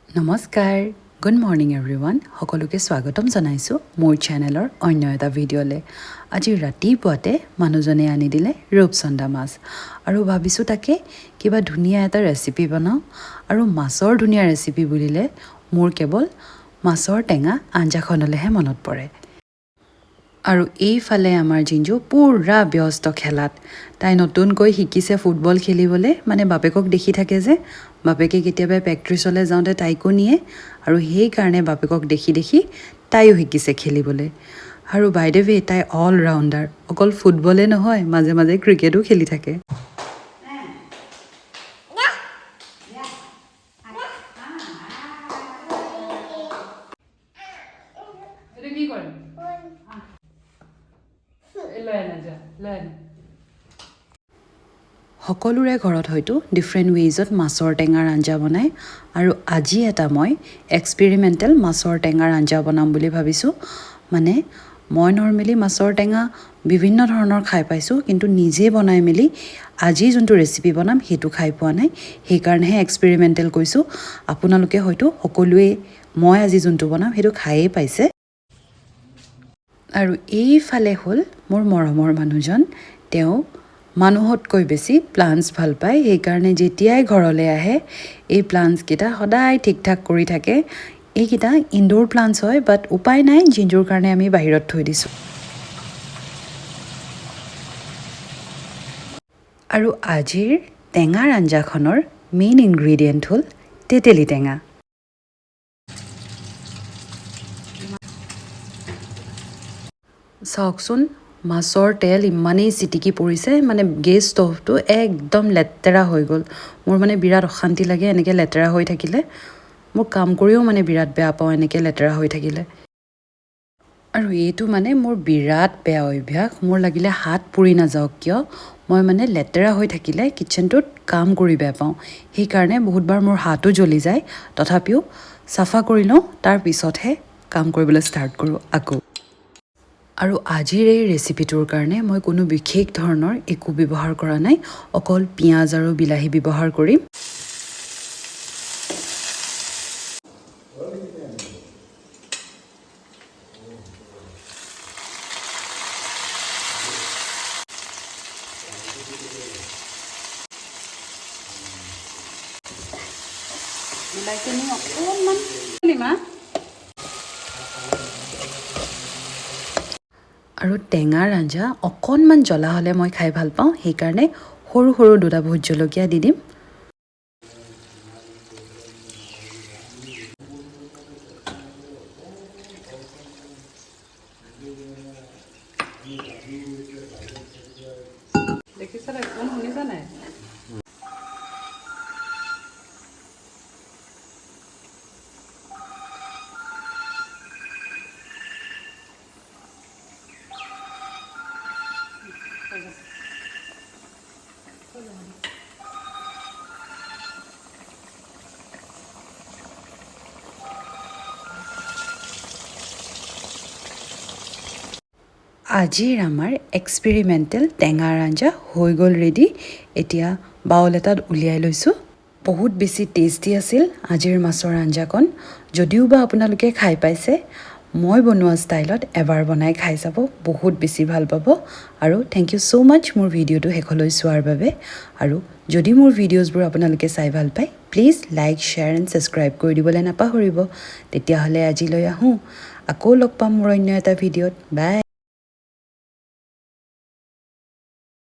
নমস্কাৰ, good morning everyone. সকলোকে স্বাগতম জনাইছোঁ মোৰ চেনেলৰ অন্য এটা ভিডিঅ'লৈ। আজি ৰাতিপুৱাতে মানুহজনে আনি দিলে ৰূপচন্দা মাছ আৰু ভাবিছোঁ তাকে কিবা ধুনীয়া এটা ৰেচিপি বনাওঁ। আৰু মাছৰ ধুনীয়া ৰেচিপি বুলিলে মোৰ কেৱল মাছৰ টেঙা আঞ্জাখনলৈহে মনত পৰে। আৰু এইফালে আমাৰ জিঞ্জু পূৰা ব্যস্ত খেলাত। তাই নতুনকৈ শিকিছে ফুটবল খেলিবলৈ, মানে বাপেকক দেখি থাকে যে বাপেকে কেতিয়াবা প্ৰেক্টিচলৈ যাওঁতে তাইকো নিয়ে, আৰু সেইকাৰণে বাপেকক দেখি দেখি তাইও শিকিছে খেলিবলৈ। আৰু বাই the ৱে তাই অল ৰাউণ্ডাৰ, অকল ফুটবলে নহয়, মাজে মাজে ক্ৰিকেটো খেলি থাকে। কি কৰে? লৈ আনা, যা লৈ আনা। সকলোৰে ঘৰত হয়তো ডিফাৰেণ্ট ৱেজত মাছৰ টেঙাৰ আঞ্জা বনায়, আৰু আজি এটা মই এক্সপেৰিমেণ্টেল মাছৰ টেঙাৰ আঞ্জা বনাম বুলি ভাবিছোঁ। মানে মই নৰ্মেলি মাছৰ টেঙা বিভিন্ন ধৰণৰ খাই পাইছোঁ, কিন্তু নিজে বনাই মেলি আজি যোনটো ৰেচিপি বনাম সেইটো খাই পোৱা নাই, সেইকাৰণেহে এক্সপেৰিমেণ্টেল কৈছোঁ। আপোনালোকে হয়তো সকলোৱে মই আজি যোনটো বনাম সেইটো খায়েই পাইছে। আৰু এইফালে হ'ল মোৰ মৰমৰ মানুহজন, তেওঁ মানুহতকৈ বেছি প্লাণ্টছ ভাল পায়, সেইকাৰণে যেতিয়াই ঘৰলৈ আহে এই প্লাণ্টছকেইটা সদায় ঠিক ঠাক কৰি থাকে। এইকেইটা ইনড'ৰ প্লাণ্টছ হয়, বাট উপায় নাই, জিঞ্জুৰ কাৰণে আমি বাহিৰত থৈ দিছোঁ। আৰু আজিৰ টেঙাৰ আঞ্জাখনৰ মেইন ইনগ্ৰিডিয়েণ্ট হ'ল তেতেলী টেঙা। চাওকচোন, মাছৰ তেল ইমানেই চিটিকি পৰিছে, মানে গেছ ষ্ট'ভটো একদম লেতেৰা হৈ গ'ল। মোৰ মানে বিৰাট অশান্তি লাগে এনেকৈ লেতেৰা হৈ থাকিলে। মোৰ কাম কৰিও মানে বিৰাট বেয়া পাওঁ এনেকৈ লেতেৰা হৈ থাকিলে। আৰু এইটো মানে মোৰ বিৰাট বেয়া অভ্যাস, মোৰ লাগিলে হাত পুৰি নাযাওক কিয়, মই মানে লেতেৰা হৈ থাকিলে কিটচেনটোত কাম কৰি বেয়া পাওঁ। সেইকাৰণে বহুতবাৰ মোৰ হাতো জ্বলি যায়, তথাপিও চাফা কৰি লওঁ, তাৰপিছতহে কাম কৰিবলৈ ষ্টাৰ্ট কৰোঁ আকৌ। আৰু আজিৰ এই ৰেচিপিটোৰ কাৰণে মই কোনো বিশেষ ধৰণৰ একো ব্যৱহাৰ কৰা নাই, অকল পিঁয়াজ আৰু বিলাহী ব্যৱহাৰ কৰিম। বিলাহীখিনি অকণমান দিম। আৰু টেঙাৰ আঞ্জা অকণমান জ্বলা হ'লে মই খাই ভাল পাওঁ, সেইকাৰণে সৰু সৰু দুটা ভোট জলকীয়া দি দিম। দেখিছা নাই? কোন শুনিছা নাই? আজিৰ আমাৰ এক্সপেৰিমেণ্টেল টেঙাৰ আঞ্জা হৈ গ'ল ৰেডি। এতিয়া বাউল এটাত উলিয়াই লৈছোঁ। বহুত বেছি টেষ্টি আছিল আজিৰ মাছৰ আঞ্জাকণ। যদিও বা আপোনালোকে খাই পাইছে, মই বনোৱা ষ্টাইলত এবাৰ বনাই খাই চাব, বহুত বেছি ভাল পাব। আৰু thank you so মাছ মোৰ ভিডিঅ'টো শেষলৈ চোৱাৰ বাবে। আৰু যদি মোৰ ভিডিঅ'জবোৰ আপোনালোকে চাই ভাল পায়, please like, share and subscribe কৰি দিবলৈ নাপাহৰিব। তেতিয়াহ'লে আজিলৈ আহোঁ, আকৌ লগ পাম মোৰ অন্য এটা ভিডিঅ'ত। বাই।